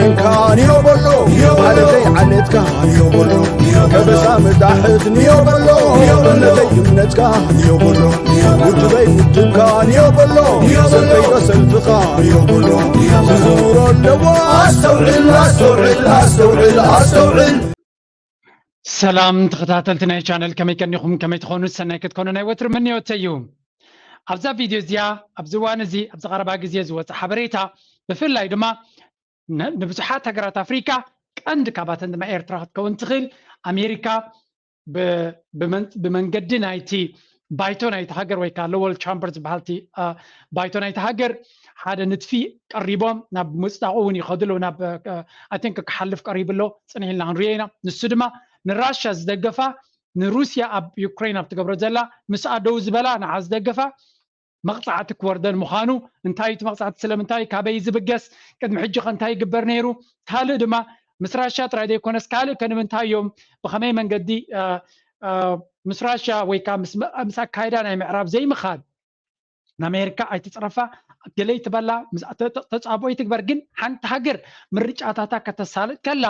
እንካ ንዮ በሎ ዓለተይ ዓለትካ ንዮ በሎ ከበሳ መጣሕት ንዮ በሎ እምነተይ እምነትካ ንዮ በሎ ውድበይ ውድብካ ንዮ በሎ ሰልፈይ ሰልፍኻ ንዮ በሎ ዝዝውሮ ኣለዎ ኣስተውዕል ኣስተውዕል ኣስተውዕል ኣስተውዕል ሰላም ተኸታተልቲ ናይ ቻነል ከመይ ቀኒኹም ከመይ ትኾኑ ሰናይ ክትኮኑ ናይ ወትሪ ምንዮተይ እዩ ኣብዛ ቪድዮ እዚኣ ኣብዚ እዋን እዚ ኣብዚ ቀረባ ግዜ ዝወፀ ሓበሬታ ብፍላይ ድማ ንብዙሓት ሃገራት ኣፍሪካ ቀንዲ ካባተን ድማ ኤርትራ ክትከውን ትኽእል ኣሜሪካ ብመንገዲ ናይቲ ባይቶ ናይቲ ሃገር ወይ ከዓ ሎወል ቻምበር ዝበሃል ባይቶ ናይቲ ሃገር ሓደ ንጥፊ ቀሪቦም ናብ ምፅዳቑ እውን ይኸዱ ኣለዉ ናብ ኣቴንክ ክሓልፍ ቀሪቡ ኣሎ ፅንሕ ኢልና ክንሪኦ ኢና ንሱ ድማ ንራሻ ዝደገፋ ንሩስያ ኣብ ዩክሬን ኣብ ትገብሮ ዘላ ምስኣ ደው ዝበላ ንዓ ዝደገፋ መቕፃዕቲ ክወርደን ምዃኑ እንታይ እቲ መቕፃዕቲ ስለምንታይ ካበይ ዝብገስ ቅድሚ ሕጂ ከ እንታይ ይግበር ነይሩ ካልእ ድማ ምስ ራሻ ጥራይ ዘይኮነስ ካልእ ከ ንምንታይ እዮም ብኸመይ መንገዲ ምስ ራሻ ወይ ከዓ ምስ ኣካይዳ ናይ ምዕራብ ዘይምኻድ ንኣሜሪካ ኣይትፅረፋ ገለይ ትበላ ተፃብኦ ይትግበር ግን ሓንቲ ሃገር ምርጫታታ ከተሳልጥ ከላ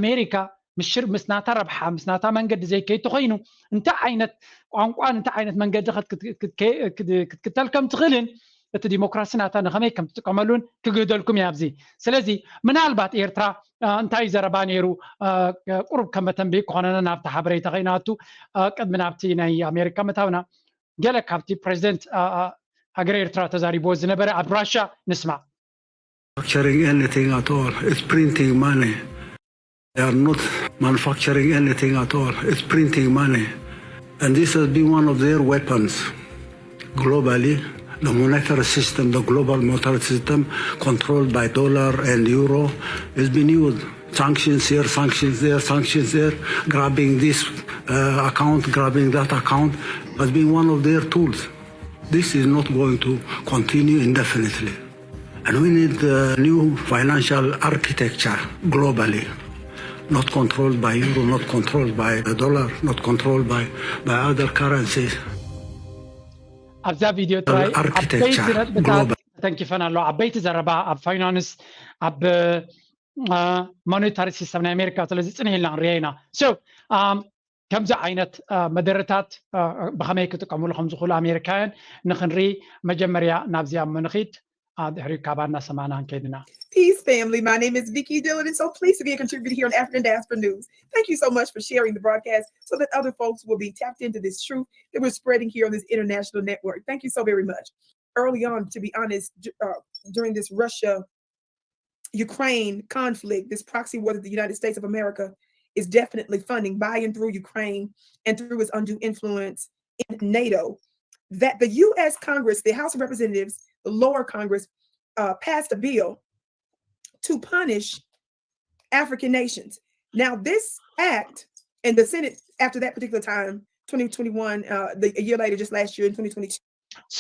ኣሜሪካ ምሽር ምስ ናታ ረብሓ ምስ ናታ መንገዲ ዘይከይድ ተኮይኑ እንታይ ዓይነት ቋንቋን እንታይ ዓይነት መንገዲ ክትክተል ከም ትኽእልን እቲ ዲሞክራሲ ናታ ንኸመይ ከም ትጥቀመሉን ክግህደልኩም እያ ኣብዚ ስለዚ ምናልባት ኤርትራ እንታይ ዘረባ ነይሩ ቁሩብ ከም መተንብይ ክኾነና ናብቲ ሓበሬታ ከይናቱ ቅድሚ ናብቲ ናይ ኣሜሪካ ምታውና ገለ ካብቲ ፕሬዚደንት ሃገረ ኤርትራ ተዛሪብዎ ዝነበረ ኣብ ራሻ ንስማዕ manufacturing anything at all. It's printing money. They are not manufacturing anything at all. It's printing money. And this has been one of their weapons globally. The monetary system, the global monetary system, controlled by dollar and euro, has been used. Sanctions here, sanctions there, sanctions there, grabbing this uh, account, grabbing that account, has been one of their tools. This is not going to continue indefinitely. And we need a new financial architecture globally, not controlled by euro, not controlled by the dollar, not controlled by, by other currencies. ኣብዛ ቪድዮ ጥራይ ዓበይቲ ነጥብታት ተተንኪፈን ኣሎ ዓበይቲ ዘረባ ኣብ ፋይናንስ ኣብ ሞኔታሪ ሲስተም ናይ ኣሜሪካ ስለዚ ፅንሕ ኢልና ክንሪኦ ኢና ከምዚ ዓይነት መደረታት ብኸመይ ክጥቀምሉ ከም ዝኽእሉ ኣሜሪካውያን ንክንርኢ መጀመርያ ናብዚኣ እሞ ንኺድ ድሕሪኡ ካባ እናሰማዕና ክንከይድ ኢና Peace, family. My name is Vicky Dillon, and so pleased to be a contributor here on African Diaspora News. Thank you so much for sharing the broadcast so that other folks will be tapped into this truth that we're spreading here on this international network. Thank you so very much. Early on, to be honest, uh, during this Russia Ukraine conflict, this proxy war that the United States of America is definitely funding by and through Ukraine and through its undue influence in NATO, that the U S Congress, the House of Representatives, the lower Congress, uh, passed a bill to punish African nations. Now, this act and the Senate, after that particular time, twenty twenty-one, uh, the, a year later, just last year in twenty twenty-two.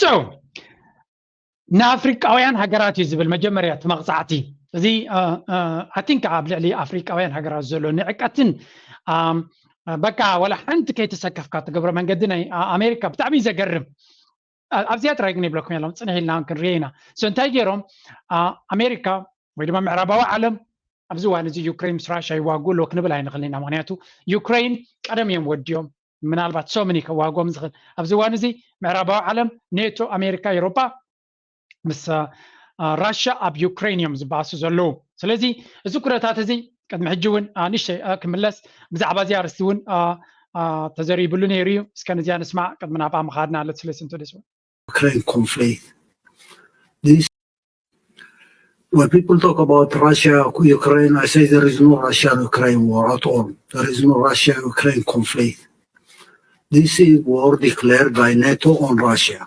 So, ንኣፍሪቃውያን ሃገራት እዩ ዝብል መጀመርያ እቲ መቕፃዕቲ እዚ ኣቲንክ ኣብ ልዕሊ ኣፍሪቃውያን ሃገራት ዘሎ ንዕቀትን በቃ ወላ ሓንቲ ከይተሰከፍካ ትገብሮ መንገዲ ናይ ኣሜሪካ ብጣዕሚ ዘገርም ኣብዚኣ ጥራይ ግን ይብለኩም የሎም ፅንሕ ኢልና ክንሪኦ ኢና so እንታይ ገይሮም ኣሜሪካ ወይ ድማ ምዕራባዊ ዓለም ኣብዚ እዋን እዚ ዩክሬን ምስ ራሻ ይዋግኡ ኣለዎ ክንብል ኣይንኽእል ኢና ምክንያቱ ዩክሬን ቀደም እዮም ወዲኦም ምናልባት ሶምኒ ከዋግኦም ዝኽእል ኣብዚ እዋን እዚ ምዕራባዊ ዓለም ኔቶ ኣሜሪካ ኤሮጳ ምስ ራሻ ኣብ ዩክሬን እዮም ዝበኣሱ ዘለዉ ስለዚ እዚ ኩነታት እዚ ቅድሚ ሕጂ እውን ንእሽተይ ክምለስ ብዛዕባ እዚ ኣርስቲ እውን ተዘሪብሉ ነይሩ እዩ እስከ ነዚኣ ንስማዕ ቅድሚ ናብኣ ምኻድና let's listen to this one Ukraine conflict. This when people talk about Russia, Ukraine, I say there is no Russia Ukraine war at all. There is no Russia Ukraine conflict. This is war declared by NATO on Russia.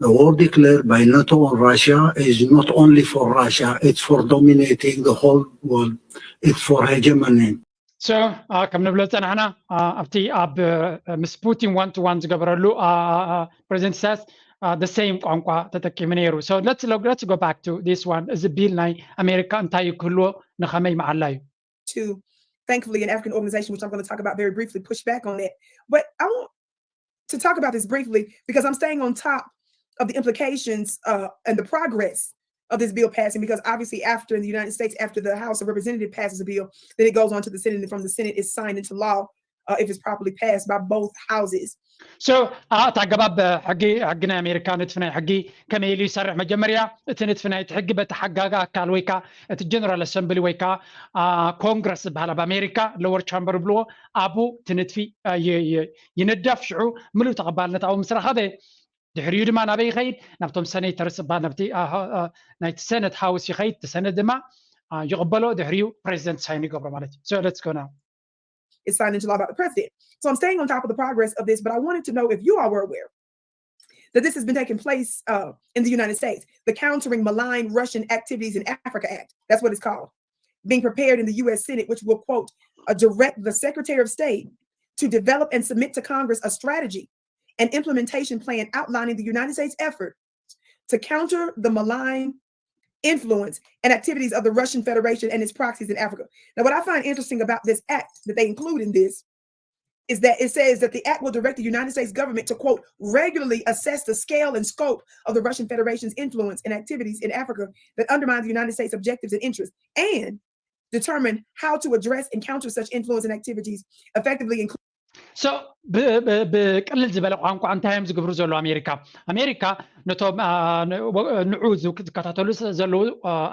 The war declared by NATO on Russia is not only for Russia, it's for dominating the whole world. It's for hegemony. So, ከም ንብሎ ዝፀናሕና ኣብቲ ኣብ ምስ ፑቲን ዋን ቱ ዋን ዝገበረሉ ፕሬዚደንት ኢሳያስ the same ቋንቋ ተጠቂሙ ነይሩ so let's, let's go back to this one እዚ ቢል ናይ ኣሜሪካ እንታይ ክህልዎ ንኸመይ መዓላ እዩ to thankfully an African organization, which I'm going to talk about very briefly, push back on that. But I want to talk about this briefly because I'm staying on top of the implications uh, and the progress of this bill passing, because obviously after in the United States, after the House of Representatives passes a bill, then it goes on to the Senate, and from the Senate it's signed into law uh, if it's properly passed by both houses. So እቲ ኣገባብ ሕጊ ሕጊ ናይ ኣሜሪካ ንድፊ ናይ ሕጊ ከመይ ኢሉ ይሰርሕ? መጀመርያ እቲ ንድፊ ናይቲ ሕጊ በቲ ሓጋጋ ኣካል ወይ ከዓ እቲ ጀነራል ኣሰምብሊ ወይ ከዓ ኮንግረስ ዝበሃል ኣብ ኣሜሪካ ሎወር ቻምበር ብልዎ ኣብኡ እቲ ንድፊ ይንደፍ። ሽዑ ምሉእ ተቐባልነት ኣብኡ ምስ ረኸበ ድሕሪኡ ድማ ናበይ ይኸይድ? ናብቶም ሰኔተርስ ዝበሃል ናብቲ ናይቲ ሰነት ሃውስ ይኸይድ። እቲ ሰነት ድማ ይቕበሎ፣ ድሕሪኡ ፕሬዚደንት ሳይን ይገብሮ ማለት እዩ። So let's go now. It's signed into law by the president. So I'm staying on top of the progress of this, but I wanted to know if you all were aware that this has been taking place uh, in the United States, the Countering Malign Russian Activities in Africa Act. That's what it's called. Being prepared in the U S Senate, which will, quote, uh, direct the Secretary of State to develop and submit to Congress a strategy and implementation plan outlining the United States effort to counter the malign influence and activities of the Russian Federation and its proxies in Africa. Now, what I find interesting about this act that they include in this is that it says that the act will direct the United States government to, quote, regularly assess the scale and scope of the Russian Federation's influence and activities in Africa that undermine the United States objectives and interests, and determine how to address and counter such influence and activities effectively, including So ብቅልል ዝበለ ቋንቋ እንታይ እዮም ዝግብሩ ዘለዉ ኣሜሪካ? ኣሜሪካ ነቶም ንዑ ዝከታተሉ ዘለዉ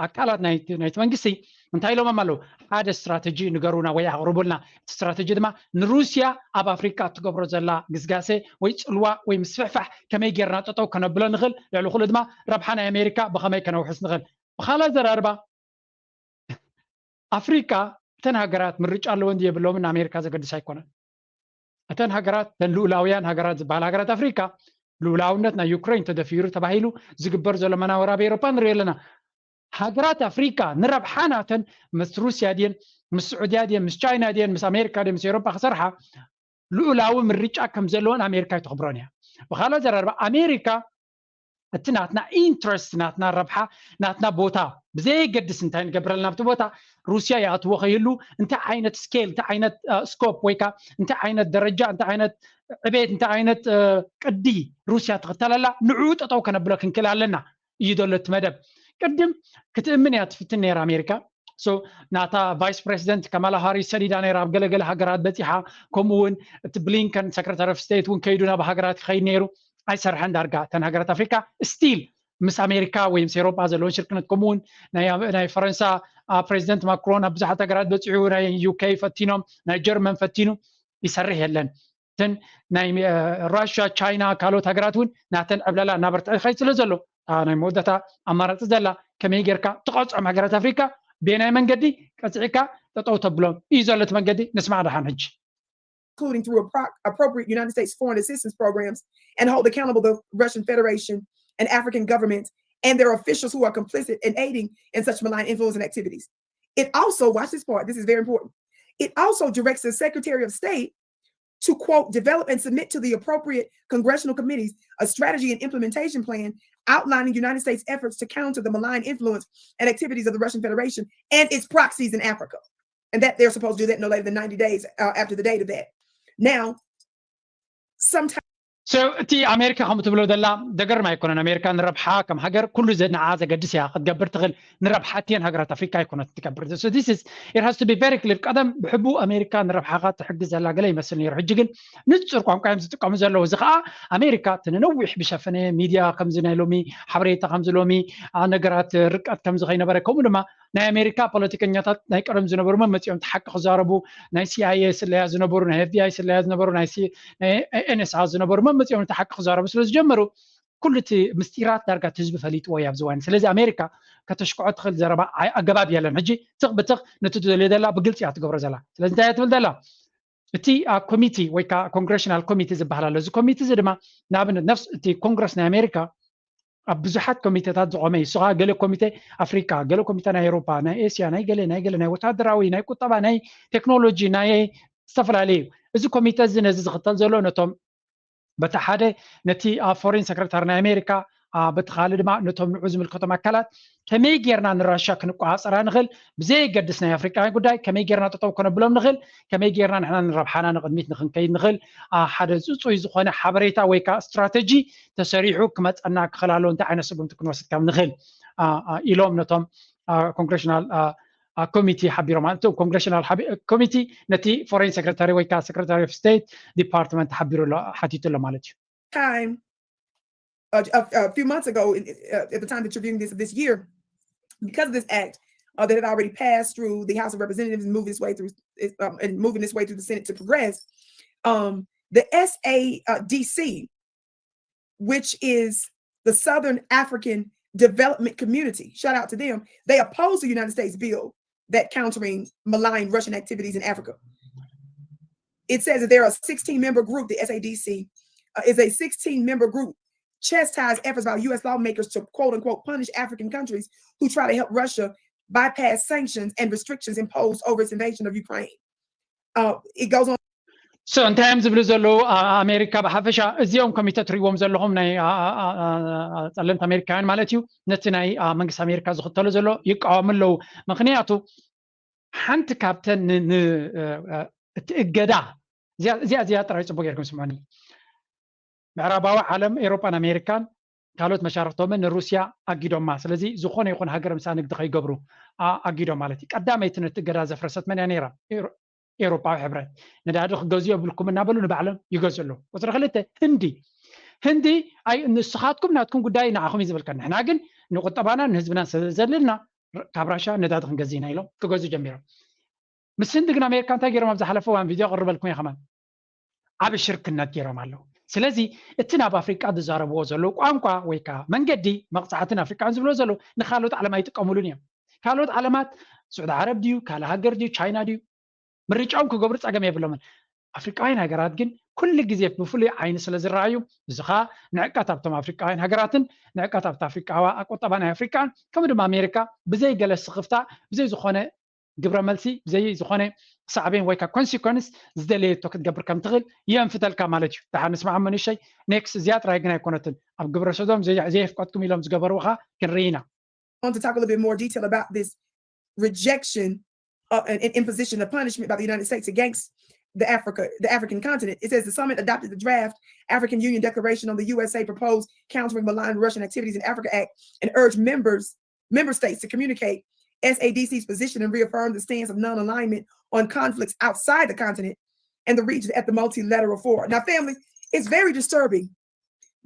ኣካላት ናይቲ መንግስቲ እንታይ ኢሎሞም ኣለዉ? ሓደ ስትራተጂ ንገሩና ወይ ኣቕርቡልና። እቲ ስትራተጂ ድማ ንሩስያ ኣብ ኣፍሪካ እትገብሮ ዘላ ግስጋሴ ወይ ፅልዋ ወይ ምስፍሕፋሕ ከመይ ጌርና ጠጠው ከነብሎ ንኽእል፣ ልዕሊ ኩሉ ድማ ረብሓ ናይ ኣሜሪካ ብኸመይ ከነውሕስ ንኽእል። ብኻልእ ኣዘራርባ ኣፍሪካ እተን ሃገራት ምርጫ ኣለወን የብለውን ንኣሜሪካ ዘገድስ ኣይኮነን። እተን ሃገራት እተን ልኡላውያን ሃገራት ዝበሃል ሃገራት ኣፍሪካ ልኡላውነት ናይ ዩክሬን ተደፊሩ ተባሂሉ ዝግበር ዘሎ መናወራ ኣብ ኤሮፓ ንሪኦ ኣለና። ሃገራት ኣፍሪካ ንረብሓ ናተን ምስ ሩስያ ድየን ምስ ስዑድያ ድየን ምስ ቻይና ድየን ምስ ኣሜሪካ ድየን ምስ ኤሮፓ ክሰርሓ ልኡላዊ ምርጫ ከም ዘለወን ኣሜሪካ ኣይተኽብሮን እያ። ብካልእ ኣዘራርባ ኣሜሪካ እቲ ናትና ኢንትረስት ናትና ረብሓ ናትና ቦታ ብዘየገድስ እንታይ ንገብረልና ኣብቲ ቦታ ሩስያ ይኣትዎ ከይህሉ እንታይ ዓይነት ስኬል እንታይ ዓይነት ስኮፕ ወይ ከዓ እንታይ ዓይነት ደረጃ እንታይ ዓይነት ዕቤት እንታይ ዓይነት ቅዲ ሩስያ ትኽተለላ ንዕኡ ጠጠው ከነብሎ ክንክእል ኣለና እዩ ዘሎ እቲ መደብ። ቅድም ክትእምን እያ ትፍትን ነይራ ኣሜሪካ። ናታ ቫይስ ፕሬዚደንት ካማላ ሃሪስ ሰዲዳ ነይራ ኣብ ገለገለ ሃገራት በፂሓ። ከምኡ እውን እቲ ብሊንከን ሰክረታሪ ኦፍ ስቴት እውን ከይዱ ናብ ሃገራት ክኸይድ ነይሩ። ኣይሰርሐን ዳርጋ እተን ሃገራት ኣፍሪካ ስቲል ምስ ኣሜሪካ ወይ ምስ ኤሮጳ ዘለውን ሽርክነት ከምኡውን ናይ ፈረንሳ ፕሬዚደንት ማክሮን ኣብ ብዙሓት ሃገራት በፂሑ ናይ ዩኬ ፈቲኖም ናይ ጀርመን ፈቲኑ ይሰርሕ የለን። እተን ናይ ራሽያ ቻይና ካልኦት ሃገራት እውን ናተን ዕብለላ እናበርትዐ ይኸይድ ስለ ዘሎ ናይ መወዳእታ ኣማራፂ ዘላ ከመይ ጌርካ ትቐፅዖም ሃገራት ኣፍሪካ በየናይ መንገዲ ቀፅዒካ ጠጠው ተብሎም እዩ ዘሎ እቲ መንገዲ። ንስማዕ ደሓን ሕጂ including through appro- appropriate United States foreign assistance programs and hold accountable the Russian Federation and African governments and their officials who are complicit in aiding in such malign influence and activities. It also, watch this part, this is very important. It also directs the Secretary of State to, quote, develop and submit to the appropriate congressional committees a strategy and implementation plan outlining United States efforts to counter the malign influence and activities of the Russian Federation and its proxies in Africa. And that they're supposed to do that no later than ninety days uh, after the date of that. Now, sometimes So እቲ ኣሜሪካ ከም ትብሎ ዘላ ደገርም ኣይኮነን። ኣሜሪካ ንረብሓ ከም ሃገር ኩሉ ንዓ ዘገድስ እያ ክትገብር ትኽእል። ንረብሓ እቲአን ሃገራት ኣፍሪካ ኣይኮነት ትገብር። This is, it has to be very clear. ቀደም ብሕቡ ኣሜሪካ ንረብሓኻ ትሕግዝ ዘላ ገለ ይመስል ነይሩ። ሕጂ ግን ንፁር ቋንቋ እዮም ዝጥቀሙ ዘለዉ። እዚ ከዓ ኣሜሪካ እቲ ንነዊሕ ብሸፈነ ሚድያ ከምዚ ናይ ሎሚ ሓበሬታ ከምዚ ሎሚ ነገራት ርቀት ከምዚ ከይነበረ ከምኡ ድማ ናይ ኣሜሪካ ፖለቲከኛታት ናይ ቀደም ዝነበሩ መመፂኦም እቲ ሓቂ ክዛረቡ ናይ ሲኣይኤ ስለያ ዝነበሩ ናይ ኤፍቢኣይ ስለያ ዝነበሩ ናይ ኤንኤስኣ ዝነበሩ መመፂኦም እቲ ሓቂ ክዛረቡ ስለ ዝጀመሩ ኩሉ እቲ ምስጢራት ዳርጋ እቲ ህዝቢ ፈሊጥዎ እዩ ኣብዚ እዋን። ስለዚ ኣሜሪካ ከተሽክዖ ትኽእል ዘረባ ኣገባብ የለን። ሕጂ ትኽ ብትኽ ነቲ ትደልዮ ዘላ ብግልፂ እያ ትገብሮ ዘላ። ስለዚ እንታይ እያ ትብል ዘላ? እቲ ኮሚቲ ወይ ከዓ ኮንግሬሽናል ኮሚቲ ዝበሃል ኣሎ። እዚ ኮሚቲ እዚ ድማ ንኣብነት ነፍስ እቲ ኮንግረስ ናይ ኣሜሪካ ኣብ ብዙሓት ኮሚቴታት ዝቆመ እዩ። እሱ ከዓ ገለ ኮሚቴ ኣፍሪካ፣ ገለ ኮሚቴ ናይ ኤሮፓ፣ ናይ ኤስያ፣ ናይ ገለ ናይ ገለ ናይ ወታደራዊ፣ ናይ ቁጠባ፣ ናይ ቴክኖሎጂ፣ ናይ ዝተፈላለዩ እዩ። እዚ ኮሚቴ እዚ ነዚ ዝኽተል ዘሎ ነቶም በቲ ሓደ ነቲ ፎሬን ሰክረታሪ ናይ ኣሜሪካ በቲ ካልእ ድማ ነቶም ንዑ ዝምልከቶም ኣካላት ከመይ ጌርና ንራሻ ክንቆፃፀራ ንኽእል ብዘየገድስ ናይ ኣፍሪቃውያን ጉዳይ ከመይ ጌርና ጠጠው ከነብሎም ንኽእል ከመይ ጌርና ንሕና ንረብሓና ንቕድሚት ንክንከይድ ንኽእል ሓደ ፅፁይ ዝኾነ ሓበሬታ ወይ ከዓ ስትራተጂ ተሰሪሑ ክመፀና ክኽእል ኣለዎ እንታይ ዓይነት ስጉምቲ ክንወስድ ከም ንኽእል ኢሎም ነቶም ኮንግሬሽናል ኮሚቲ ሓቢሮም ማለት ኮንግሬሽናል ኮሚቲ ነቲ ፎሬን ሴክሬታሪ ወይ ከዓ ሴክሬታሪ ኦፍ ስቴት ዲፓርትመንት ሓቢሩ ኣሎ ሓቲቱ ኣሎ ማለት እዩ። Time uh, a, a few months ago, in, uh, at the time that you're viewing this this year, because of this act uh, that had already passed through the House of Representatives and moving its way through um, and moving its way through the Senate to progress, um, the S A D C, which is the Southern African Development Community, shout out to them. They oppose the United States bill that countering malign Russian activities in Africa. It says that there are a sixteen member group, the S A D C uh, is a sixteen member group, chastise efforts by U S lawmakers to quote unquote punish African countries who try to help Russia bypass sanctions and restrictions imposed over its invasion of Ukraine. Uh, it goes on. So እንታይ እዮም ዝብሉ ዘለዉ ኣሜሪካ ብሓፈሻ እዚኦም ኮሚተ ትሪእዎም ዘለኹም ናይ ፀለምቲ ኣሜሪካውያን ማለት እዩ ነቲ ናይ መንግስቲ ኣሜሪካ ዝኽተሎ ዘሎ ይቃወሙ ኣለዉ። ምክንያቱ ሓንቲ ካብተን እቲ እገዳ እዚኣ እዚኣ ጥራይ ፅቡቅ ጌርኩም ስምዑኒ። ምዕራባዊ ዓለም ኤሮጳን ኣሜሪካን ካልኦት መሻርክቶምን ንሩስያ ኣጊዶማ። ስለዚ ዝኾነ ይኹን ሃገር ምሳ ንግዲ ከይገብሩ ኣጊዶም ማለት እዩ። ቀዳመይቲ ነቲ እገዳ ዘፍረሰት መን እያ ነይራ? ኤሮጳዊ ሕብረት። ነዳዲ ክገዝኡ የብልኩም እናበሉ ንባዕሎም ይገዝኡ ኣለዉ። ቁፅሪ ክልተ ህንዲ። ህንዲ ኣይ ንስኻትኩም ናትኩም ጉዳይ ንዓኹም እዩ ዝብልካ። ንሕና ግን ንቁጠባና ንህዝብና ስለዘለና ካብ ራሻ ነዳዲ ክንገዝእ ኢና ኢሎም ክገዝኡ ጀሚሮም። ምስ ህንዲ ግን ኣሜሪካ እንታይ ገይሮም ኣብ ዝሓለፈ እዋን ቪድዮ ቅርበልኩም እየ ከማን ዓብ ሽርክነት ገይሮም ኣለዉ። ስለዚ እቲ ናብ ኣፍሪቃ ዝዛረብዎ ዘለዉ ቋንቋ ወይ ከዓ መንገዲ መቕፃዕትን ኣፍሪቃን ዝብሎ ዘለዉ ንካልኦት ዓለም ኣይጥቀሙሉን እዮም። ካልኦት ዓለማት ስዑዲ ዓረብ ድዩ ካልእ ሃገር ድዩ ቻይና ድዩ ምርጫኦም ክገብሩ ፀገም የብሎምን። ኣፍሪቃውያን ሃገራት ግን ኩሉ ግዜ ብፍሉይ ዓይኒ ስለ ዝረኣዩ እዚ ከዓ ንዕቀት ኣብቶም ኣፍሪቃውያን ሃገራትን ንዕቀት ኣብቲ ኣፍሪቃዋ ኣቆጠባ ናይ ኣፍሪቃን ከምኡ ድማ ኣሜሪካ ብዘይ ገለ ስኽፍታ ብዘይ ዝኾነ ግብረ መልሲ ብዘይ ዝኾነ ሳዕቤን ወይ ከዓ ኮንሲኮንስ ዝደለየቶ ክትገብር ከም ትኽእል የንፍተልካ ማለት እዩ። ደሓር ንስማዕ እሞ ንእሸይ ኔክስት እዚኣ ጥራይ ግን ኣይኮነትን ኣብ ግብረ ሰዶም ዘየፍቀድኩም ኢሎም ዝገበርዎ ከዓ ክንርኢ ኢና። On to talk a little bit more detail about this rejection uh, and, and imposition of punishment by the United States against the Africa, the African continent. It says the summit adopted the draft African Union Declaration on the U S A proposed Countering Malign Russian Activities in Africa Act and urged members member states to communicate S A D C's position and reaffirm the stance of non-alignment on conflicts outside the continent and the region at the multilateral forum. Now, family, it's very disturbing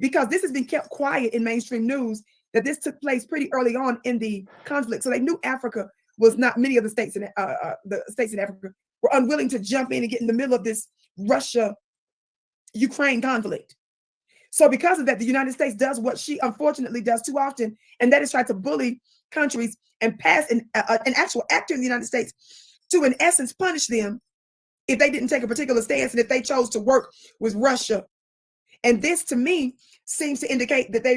because this has been kept quiet in mainstream news that this took place pretty early on in the conflict. So they knew Africa was not many of the states in uh, uh, the states in Africa were unwilling to jump in and get in the middle of this Russia Ukraine conflict. So because of that, the United States does what she unfortunately does too often, and that is try to bully countries and pass an, uh, an actual actor in the United States to, in essence, punish them if they didn't take a particular stance and if they chose to work with Russia. And this, to me, seems to indicate that they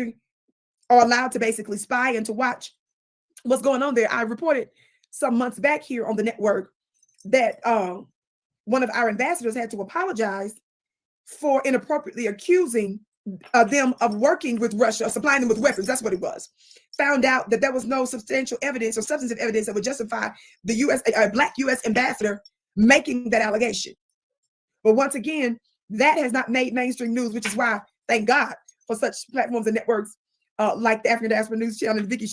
are allowed to basically spy and to watch what's going on there. I reported some months back here on the network that um, one of our ambassadors had to apologize for inappropriately accusing uh, them of working with Russia or supplying them with weapons. That's what it was. Found out that there was no substantial evidence or substantive evidence that would justify the U S, a black U S ambassador making that allegation. But once again, that has not made mainstream news, which is why, thank God for such platforms and networks uh, like the African Diaspora News Channel and Vicky.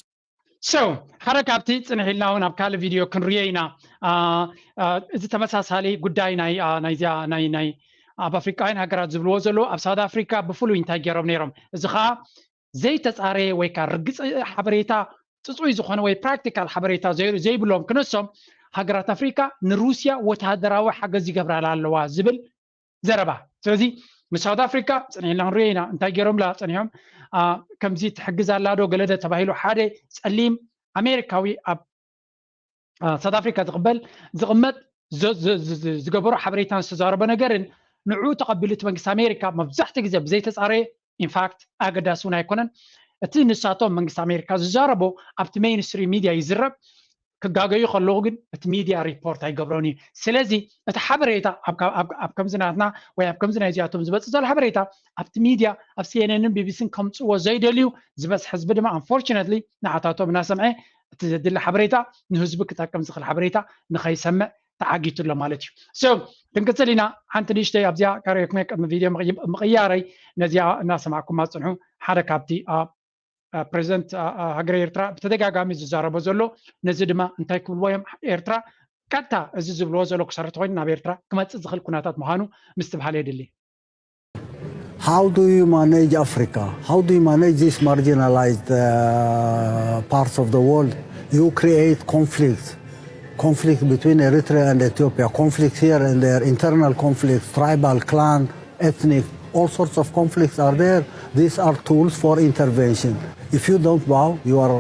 So ሓደ ካብቲ ፅንሕ ኢልና እውን ኣብ ካልእ ቪድዮ ክንርዮ ኢና። እዚ ተመሳሳሊ ጉዳይ ናይ ናይዚኣ ናይ ናይ ኣብ ኣፍሪቃውያን ሃገራት ዝብልዎ ዘለዉ ኣብ ሳውት ኣፍሪካ ብፍሉይ እንታይ ገይሮም ነይሮም። እዚ ከዓ ዘይተፃረየ ወይ ከዓ ርግፂ ሓበሬታ ፅፁይ ዝኾነ ወይ ፕራክቲካል ሓበሬታ ዘይብሎም ክነሶም ሃገራት ኣፍሪካ ንሩስያ ወታደራዊ ሓገዝ ይገብራላ ኣለዋ ዝብል ዘረባ። ስለዚ ምስ ሳውት ኣፍሪካ ፅንሕ ኢልና ክንሪኦ ኢና እንታይ ገይሮምላ ፀኒሖም። ከምዚ ትሕግዝ ኣላ ዶ ገለደ ተባሂሉ ሓደ ፀሊም ኣሜሪካዊ ኣብ ሳውት ኣፍሪካ ዝቕበል ዝቕመጥ ዝገበሮ ሓበሬታን ዝተዛረቦ ነገርን ንዕኡ ተቐቢሉ እቲ መንግስቲ ኣሜሪካ መብዛሕትኡ ግዜ ብዘይተፃረየ ኢንፋክት ኣገዳሲ እውን ኣይኮነን። እቲ ንሳቶም መንግስቲ ኣሜሪካ ዝዛረቦ ኣብቲ ሜይንስትሪም ሚድያ ይዝረብ። ክጋገዩ ከለዉ ግን እቲ ሚድያ ሪፖርት ኣይገብሮን እዩ። ስለዚ እቲ ሓበሬታ ኣብ ከምዚ ናትና ወይ ኣብ ከምዚ ናይዚኣቶም ዝበፅእ ዘሎ ሓበሬታ ኣብቲ ሚድያ ኣብ ሲኤንኤንን ቢቢሲን ከምፅዎ ዘይደልዩ ዝበዝሕ ህዝቢ ድማ ኣንፎርችነትሊ ንዓታቶም እናሰምዐ እቲ ዘድሊ ሓበሬታ ንህዝቢ ክጠቅም ዝኽእል ሓበሬታ ንኸይሰምዕ ተዓጊቱ ኣሎ ማለት እዩ። So ክንቅፅል ኢና። ሓንቲ ንእሽተይ ኣብዚኣ ካሪኩመ ቅድሚ ቪድዮ ምቕያረይ ነዚኣ እናሰማዕኩም ኣፅንሑ። ሓደ ካብቲ ኣብ ፕሬዚደንት ሃገረ ኤርትራ ብተደጋጋሚ ዝዛረቦ ዘሎ። ነዚ ድማ እንታይ ክብልዎ እዮም? ኤርትራ ቀጥታ እዚ ዝብልዎ ዘሎ ክሰርሕ ተኮይኑ ናብ ኤርትራ ክመፅእ ዝኽእል ኩነታት ምዃኑ ምስትብሃል የድሊ። How do you manage Africa? How do you manage these marginalized uh, parts of the world? You create conflicts, conflict between Eritrea and Ethiopia, conflict here and there, internal conflicts, tribal, clan, ethnic, all sorts of conflicts are there. These are tools for intervention. If you don't bow, you are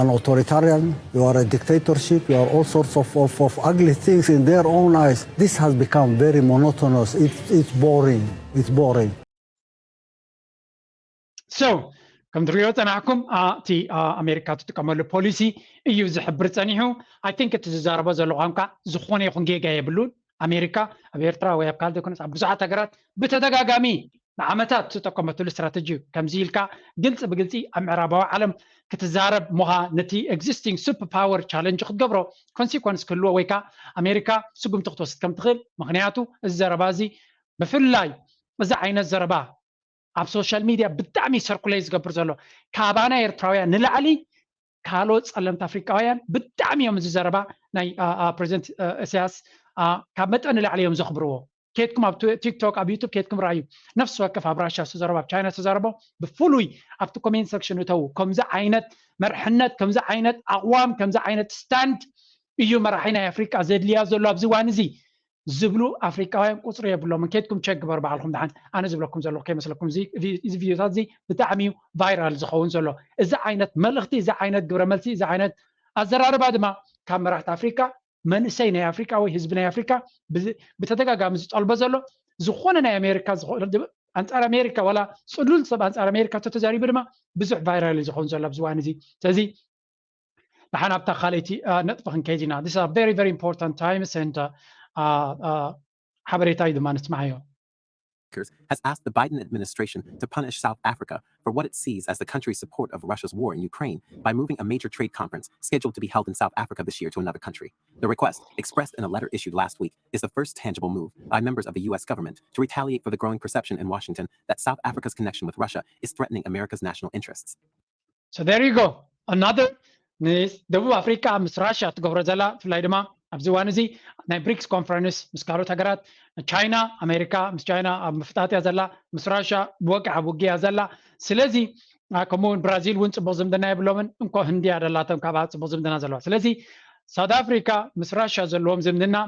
an authoritarian, you are a dictatorship, you are all sorts of, of, of ugly things in their own eyes. This has become very monotonous. It's, it's boring. It's boring. So ከም ትሪኦ ፀናሕኩም እቲ ኣሜሪካ ትጥቀመሉ ፖሊሲ እዩ ዝሕብር ፀኒሑ። I think እቲ ዝዛረቦ ዘሎ ቋንቋ ዝኾነ ይኹን ጌጋ የብሉን። ኣሜሪካ ኣብ ኤርትራ ወይ ኣብ ካልእ ዘይኮነስ ኣብ ብዙሓት ሃገራት ብተደጋጋሚ ንዓመታት ዝጠቀመትሉ ስትራተጂ እዩ። ከምዚ ኢልካ ግልፂ ብግልፂ ኣብ ምዕራባዊ ዓለም ክትዛረብ ምዃ ነቲ existing super power challenge ክትገብሮ ኮንሲኮንስ ክህልዎ ወይ ከዓ ኣሜሪካ ስጉምቲ ክትወስድ ከም ትኽእል። ምክንያቱ እዚ ዘረባ እዚ ብፍላይ እዚ ዓይነት ዘረባ ኣብ ሶሻል ሚድያ ብጣዕሚ ሰርኩሌት ዝገብር ዘሎ ካባና ኤርትራውያን ንላዕሊ ካልኦት ጸለምቲ ኣፍሪቃውያን ብጣዕሚ እዮም እዚ ዘረባ ናይ ፕሬዚደንት ኢሳያስ ካብ መጠን ንላዕሊ እዮም ዘኽብርዎ። ኬድኩም ኣብ ቲክቶክ ኣብ ዩቱብ ኬድኩም ረኣዩ። ነፍሲ ወከፍ ኣብ ራሽያ ዝተዘረቦ ኣብ ቻይና ዝተዘረቦ ብፍሉይ ኣብቲ ኮሜንት ሰክሽን እተዉ። ከምዚ ዓይነት መርሕነት፣ ከምዚ ዓይነት ኣቕዋም፣ ከምዚ ዓይነት ስታንድ እዩ መራሒ ናይ ኣፍሪቃ ዘድልያ ዘሎ ኣብዚ እዋን እዚ ዝብሉ ኣፍሪቃውያን ቁፅሪ የብሎምን። ኬድኩም ቸክ ግበሩ ባዕልኩም። ደሓን ኣነ ዝብለኩም ዘለኹ ከይመስለኩም እዚ ቪዲዮታት እዚ ብጣዕሚ እዩ ቫይራል ዝኸውን ዘሎ። እዚ ዓይነት መልእኽቲ፣ እዚ ዓይነት ግብረ መልሲ፣ እዚ ዓይነት ኣዘራርባ ድማ ካብ መራሕቲ ኣፍሪቃ መንእሰይ ናይ ኣፍሪቃ ወይ ህዝቢ ናይ ኣፍሪቃ ብተደጋጋሚ ዝጠልቦ ዘሎ ዝኾነ ናይ ኣሜሪካ ኣንፃር ኣሜሪካ ዋላ ፅሉል ሰብ ኣንፃር ኣሜሪካ ተተዛሪቡ ድማ ብዙሕ ቫይራል እዩ ዝኸውን ዘሎ ኣብዚ እዋን እዚ። ስለዚ ደሓን ኣብታ ካልኣይቲ ነጥቢ ክንከይድ ኢና። This is a very very important times and ሓበሬታ እዩ ድማ ንስማዓዮ። Has asked the Biden administration to punish South Africa for what it sees as the country's support of Russia's war in Ukraine by moving a major trade conference scheduled to be held in South Africa this year to another country. The request, expressed in a letter issued last week, is the first tangible move by members of the U S government to retaliate for the growing perception in Washington that South Africa's connection with Russia is threatening America's national interests. So there you go. Another ንደቡብ ኣፍሪካ ምስ ራሽያ ትገብሮ ዘላ ብፍላይ ድማ ኣብዚ እዋን እዚ ናይ ብሪክስ ኮንፈረንስ ምስ ካልኦት ሃገራት ቻይና ኣሜሪካ ምስ ቻይና ኣብ ምፍጣጥ እያ ዘላ፣ ምስ ራሽያ ብወግዒ ኣብ ውግእ እያ ዘላ። ስለዚ ከምኡ እውን ብራዚል እውን ፅቡቅ ዝምድና የብሎምን፣ እንኮ ህንዲ እያ ደላቶም ካብኣ ፅቡቅ ዝምድና ዘለዋ። ስለዚ ሳውት ኣፍሪካ ምስ ራሽያ ዘለዎም ዝምድና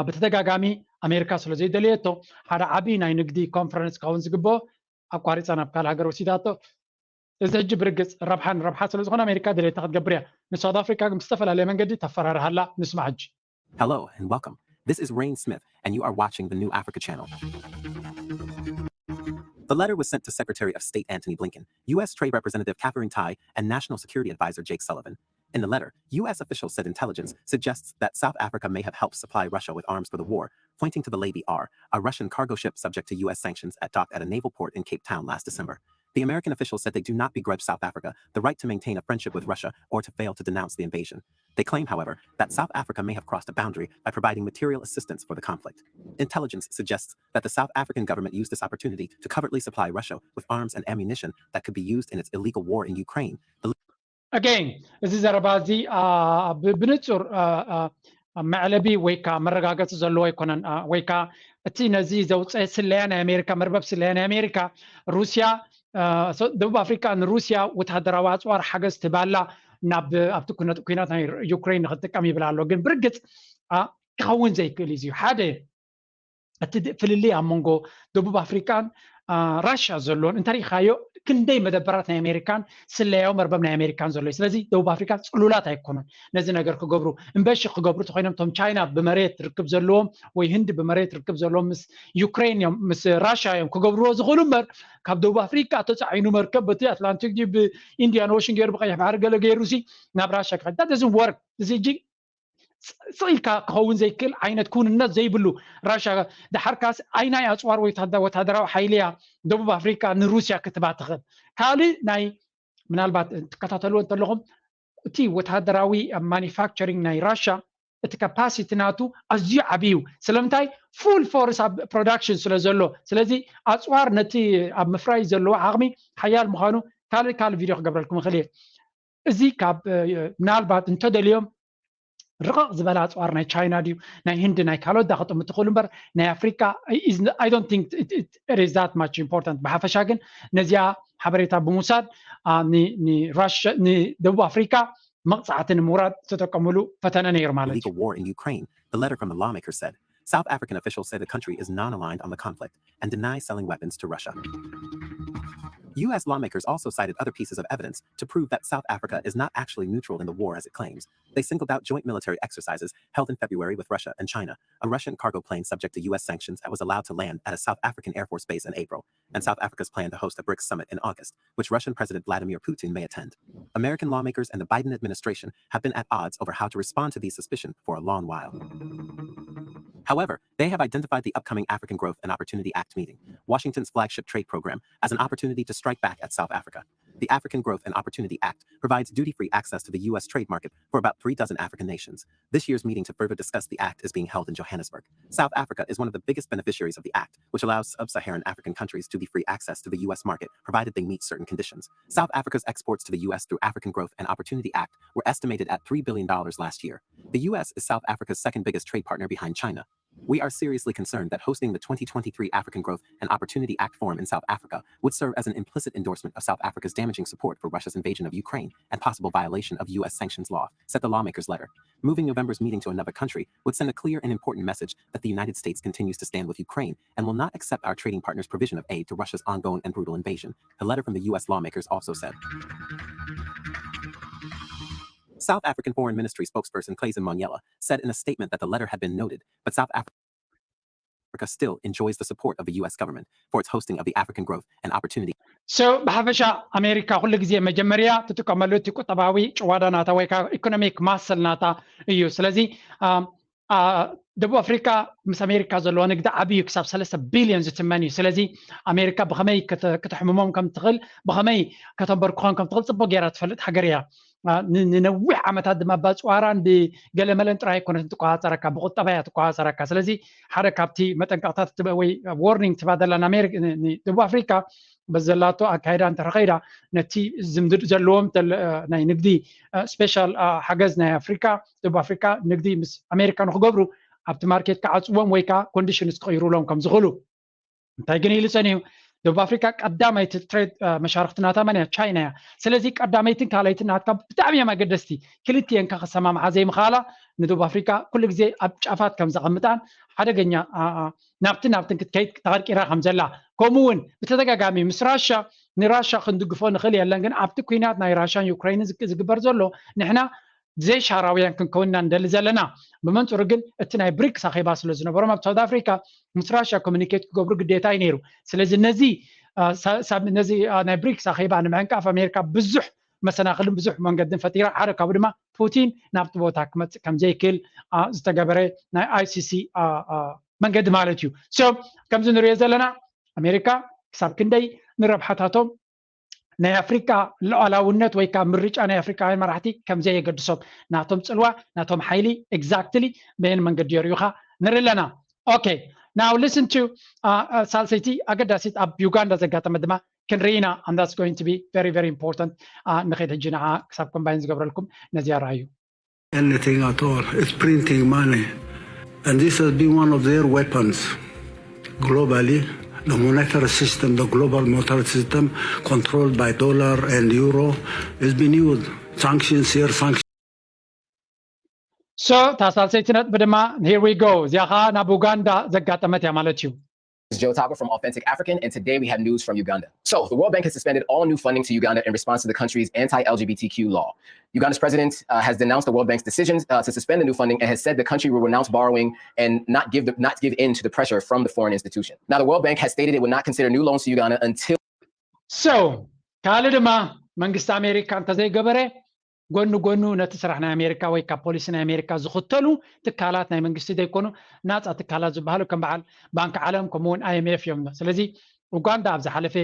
ብተደጋጋሚ ኣሜሪካ ስለ ዘይደለየቶ ሓደ ዓብዪ ናይ ንግዲ ኮንፈረንስ ክኸውን ዝግብኦ ኣቋሪፃ ናብ ካልእ ሃገር ወሲዳቶ። እዚ ሕጂ ብርግፅ ረብሓን ረብሓ ስለ ዝኾነ ኣሜሪካ ድሌታ ክትገብር እያ። ንሳውት ኣፍሪካ ግን ብዝተፈላለየ መንገዲ ተፈራርሃላ። ንስማዕ ሕጂ። Hello and welcome. This is Rain Smith and you are watching the New Africa Channel. The letter was sent to Secretary of State Antony Blinken, U S Trade Representative Katherine Tai, and National Security Advisor Jake Sullivan. In the letter, U S officials said intelligence suggests that South Africa may have helped supply Russia with arms for the war, pointing to the Lady R, a Russian cargo ship subject to U S sanctions at docked at a naval port in Cape Town last December. The American officials said they do not begrudge South Africa the right to maintain a friendship with Russia or to fail to denounce the invasion. They claim, however, that South Africa may have crossed a boundary by providing material assistance for the conflict. Intelligence suggests that the South African government used this opportunity to covertly supply Russia with arms and ammunition that could be used in its illegal war in Ukraine. The Again, እዚ ዘረባ እዚ ብንፁር መዕለቢ ወይ ከዓ መረጋገፂ ዘለዎ ኣይኮነን። ወይ ከዓ እቲ ነዚ ዘውፀአ ስለያ ናይ ኣሜሪካ፣ መርበብ ስለያ ናይ ኣሜሪካ፣ ሩስያ፣ ደቡብ ኣፍሪካ ንሩስያ ወታደራዊ ኣፅዋር ሓገዝ ትባላ ናብ ኣብቲ ኩነት ኩናት ናይ ዩክሬን ንክትጥቀም ይብል ኣሎ። ግን ብርግፅ ክኸውን ዘይክእል እዩ። ሓደ እቲ ፍልልይ ኣብ መንጎ ደቡብ ኣፍሪካን ራሽያ ዘሎን እንተሪኢኻዮ ክንደይ መደበራት ናይ ኣሜሪካን ስለያዊ መርበብ ናይ ኣሜሪካን ዘሎ እዩ። ስለዚ ደቡብ ኣፍሪካ ፅሉላት ኣይኮኑን ነዚ ነገር ክገብሩ። እምበሺ ክገብሩ ተኮይኖም እቶም ቻይና ብመሬት ርክብ ዘለዎም ወይ ህንዲ ብመሬት ርክብ ዘለዎም ምስ ዩክሬን እዮም ምስ ራሽያ እዮም ክገብርዎ ዝኽእሉ እምበር ካብ ደቡብ ኣፍሪካ ተፃዒኑ መርከብ በቲ ኣትላንቲክ ድዩ ብኢንዲያን ኦሽን ገይሩ ብቀይሕ ባሕሪ ገለ ገይሩ ሲ ናብ ራሽያ ክኸድ ዳት ዝን ወርክ እዚ እጂ ስቕ ኢልካ ክኸውን ዘይክእል ዓይነት ክውንነት ዘይብሉ ራሽያ ደሓርካስ ኣይናይ ኣፅዋር ወይ ወታደራዊ ሓይሊ እያ ደቡብ ኣፍሪካ ንሩስያ ክትባ ትኽእል። ካልእ ናይ ምናልባት ትከታተልዎ እንተለኹም እቲ ወታደራዊ ማኒፋክቸሪንግ ናይ ራሽያ እቲ ካፓሲቲ ናቱ ኣዝዩ ዓብዩ ስለምንታይ ፉል ፎርስ ኣብ ፕሮዳክሽን ስለ ዘሎ ስለዚ ኣፅዋር ነቲ ኣብ ምፍራይ ዘለዎ ዓቕሚ ሓያል ምዃኑ ካልእ ካልእ ቪድዮ ክገብረልኩም ይኽእል እየ። እዚ ካብ ምናልባት እንተደልዮም ርቕቕ ዝበለ ኣፅዋር ናይ ቻይና ድዩ ናይ ህንዲ ናይ ካልኦት ዳ ክጥምት ትኽእሉ እምበር ናይ ኣፍሪካ I don't think it is that much important። ብሓፈሻ ግን ነዚኣ ሓበሬታ ብምውሳድ ንደቡብ ኣፍሪካ መቕፃዕቲ ንምውራድ ዝተጠቀሙሉ ፈተነ ነይሩ ማለት እዩ። South African officials say the country is non-aligned on the conflict and denies selling weapons to Russia. U S lawmakers also cited other pieces of evidence to prove that South Africa is not actually neutral in the war as it claims. They singled out joint military exercises held in February with Russia and China. A Russian cargo plane subject to U S sanctions that was allowed to land at a South African Air Force base in April, and South Africa's plan to host a BRICS summit in August, which Russian President Vladimir Putin may attend. American lawmakers and the Biden administration have been at odds over how to respond to these suspicions for a long while. However, they have identified the upcoming African Growth and Opportunity Act meeting, Washington's flagship trade program, as an opportunity to strike back at South Africa. The African Growth and Opportunity Act provides duty-free access to the U S trade market for about three dozen African nations. This year's meeting to further discuss the act is being held in Johannesburg. South Africa is one of the biggest beneficiaries of the act, which allows sub-Saharan African countries duty-free access to the U S market, provided they meet certain conditions. South Africa's exports to the U S through African Growth and Opportunity Act were estimated at three billion dollars last year. The U S is South Africa's second biggest trade partner behind China. We are seriously concerned that hosting the twenty twenty-three African Growth and Opportunity Act Forum in South Africa would serve as an implicit endorsement of South Africa's damaging support for Russia's invasion of Ukraine and possible violation of U S sanctions law, said the lawmakers' letter. Moving November's meeting to another country would send a clear and important message that the United States continues to stand with Ukraine and will not accept our trading partners' provision of aid to Russia's ongoing and brutal invasion, the letter from the U S lawmakers also said. South African Foreign Ministry spokesperson Clayson Monyela said in a statement that the letter had been noted, but South Africa still enjoys the support of the U S government for its hosting of the African Growth and Opportunity. So ብሓፈሻ ኣሜሪካ ኩሉ ግዜ መጀመርያ ትጥቀመሉ እቲ ቁጠባዊ ጭዋዳ ናታ ወይ ከዓ ኢኮኖሚክ ማሰል ናታ እዩ። ስለዚ ደቡብ ኣፍሪካ ምስ ኣሜሪካ ዘለዎ ንግዲ ዓብዩ ክሳብ ሰለስተ ቢልዮን ዝትመን እዩ። ስለዚ ኣሜሪካ ብኸመይ ከተሕምሞም ከም ትኽእል ብኸመይ ከተንበርክኾም ከም ትኽእል ፅቡቅ ገይራ ትፈልጥ ሃገር እያ። ንነዊሕ ዓመታት ድማ ባፅዋራን ብገለመለን ጥራይ ኣይኮነትን ትቆፃፀረካ፣ ብቁጠባ እያ ትቆፃፀረካ። ስለዚ ሓደ ካብቲ መጠንቀቕታት ወይ ዋርኒንግ ትባ ዘላ ደቡብ ኣፍሪካ በዘላቶ ኣካይዳ እንተኸይዳ ነቲ ዝምድድ ዘለዎም ናይ ንግዲ ስፔሻል ሓገዝ ናይ ኣፍሪካ ደቡብ ኣፍሪካ ንግዲ ምስ ኣሜሪካ ንክገብሩ ኣብቲ ማርኬት ክዓፅዎም ወይ ከዓ ኮንዲሽንስ ክቕይሩሎም ከም ዝኽእሉ እንታይ ግን ኢሉ ጸኒሑ ደቡብ ኣፍሪካ ቀዳመይቲ ትሬድ መሻርክቲ ናታ መን እያ? ቻይና እያ። ስለዚ ቀዳመይትን ካልኣይትን ናትካ ብጣዕሚ እዮም ኣገደስቲ። ክልቲኤን ከ ክሰማምዓ ዘይምኽኣላ ንደቡብ ኣፍሪካ ኩሉ ግዜ ኣብ ጫፋት ከም ዘቐምጣን ሓደገኛ ናብትን ናብትን ክትከይድ ተቐርቂራ ከም ዘላ ከምኡ እውን ብተደጋጋሚ ምስ ራሻ ንራሻ ክንድግፎ ንኽእል የለን ግን ኣብቲ ኩናት ናይ ራሻን ዩክሬንን ዝግበር ዘሎ ንሕና ዘይሻራውያን ክንከውን ኢና ንደሊ ዘለና። ብመንፅሩ ግን እቲ ናይ ብሪክስ ኣኼባ ስለ ዝነበሮም ኣብ ሳውት ኣፍሪካ ምስ ራሽያ ኮሚኒኬት ክገብሩ ግዴታ እዩ ነይሩ። ስለዚ ነዚ ነዚ ናይ ብሪክስ ኣኼባ ንምዕንቃፍ ኣሜሪካ ብዙሕ መሰናክልን ብዙሕ መንገድን ፈጢራ። ሓደ ካብኡ ድማ ፑቲን ናብቲ ቦታ ክመፅእ ከም ዘይክእል ዝተገበረ ናይ ኣይሲሲ መንገዲ ማለት እዩ። ሶ ከምዚ ንሪኦ ዘለና ኣሜሪካ ክሳብ ክንደይ ንረብሓታቶም ናይ ኣፍሪካ ሉዓላውነት ወይ ከዓ ምርጫ ናይ ኣፍሪካውያን መራሕቲ ከም ዘየገድሶም ናቶም ፅልዋ ናቶም ሓይሊ ኤግዛክትሊ በየን መንገዲ የርእዩኻ ንርኢ ኣለና። Okay, now listen to ሳልሰይቲ ኣገዳሲት ኣብ ዩጋንዳ ዘጋጠመ ድማ ክንርኢ ኢና and that's going to be very very important። ንኸይድ ሕጂ ንዓ ክሳብ ኮምባይን ዝገብረልኩም ነዚኣ ረኣዩ። anything at all. It's printing money. And this has been one of their weapons globally. The monetary system, the global monetary system, controlled by dollar and euro, has been used. Sanctions here, sanctions. So እታ ሳልሰይቲ ነጥቢ ድማ here we go እዚኣ ከዓ ናብ ኡጋንዳ ዘጋጠመት እያ ማለት እዩ። This is Joe Tagwa from Authentic African, and today we have news from Uganda. So, the World Bank has suspended all new funding to Uganda in response to the country's anti L G B T Q law. Uganda's president uh, has denounced the World Bank's decision uh, to suspend the new funding and has said the country will renounce borrowing and not give the, not give in to the pressure from the foreign institution. Now, the World Bank has stated it would not consider new loans to Uganda until So, ካልእ ድማ መንግስቲ ኣሜሪካ እንተዘይገበረ ጎኒ ጎኑ ነቲ ስራሕ ናይ ኣሜሪካ ወይ ካብ ፖሊሲ ናይ ኣሜሪካ ዝኽተሉ ትካላት ናይ መንግስቲ ዘይኮኑ ናፃ ትካላት ዝበሃሉ ከም በዓል ባንኪ ዓለም ከምኡውን ኣይኤምኤፍ እዮም። ስለዚ ኡጋንዳ ኣብ ዝሓለፈ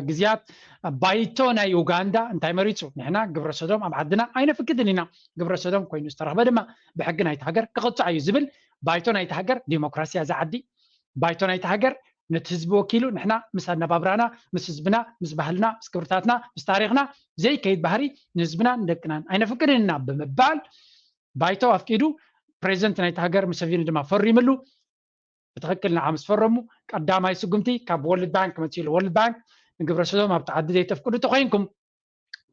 ግዜያት ባይቶ ናይ ኡጋንዳ እንታይ መሪፁ? ንሕና ግብረ ሰዶም ኣብ ዓድና ኣይነፍቅድን ኢና። ግብረ ሰዶም ኮይኑ ዝተረኽበ ድማ ብሕጊ ናይቲ ሃገር ክቕፃዕ እዩ ዝብል ባይቶ ናይቲ ሃገር ዲሞክራሲ እያ እዛ ዓዲ። ባይቶ ናይቲ ሃገር ነቲ ህዝቢ ወኪሉ ንሕና ምስ ኣነባብራና፣ ምስ ህዝብና፣ ምስ ባህልና፣ ምስ ክብርታትና፣ ምስ ታሪኽና ዘይከይድ ባህሪ ንህዝብና ንደቅናን ኣይነፍቅድን ኢና ብምባል ባይቶ ኣፍቂዱ። ፕሬዚደንት ናይቲ ሃገር ሙሰቪኒ ድማ ፈሪምሉ። ብትኽክል ንዓ ምስ ፈረሙ ቀዳማይ ስጉምቲ ካብ ወርልድ ባንክ መፂሉ። ወርልድ ባንክ ንግብረ ሰዶም ኣብቲ ዓዲ ዘይተፍቅዱ ተኮይንኩም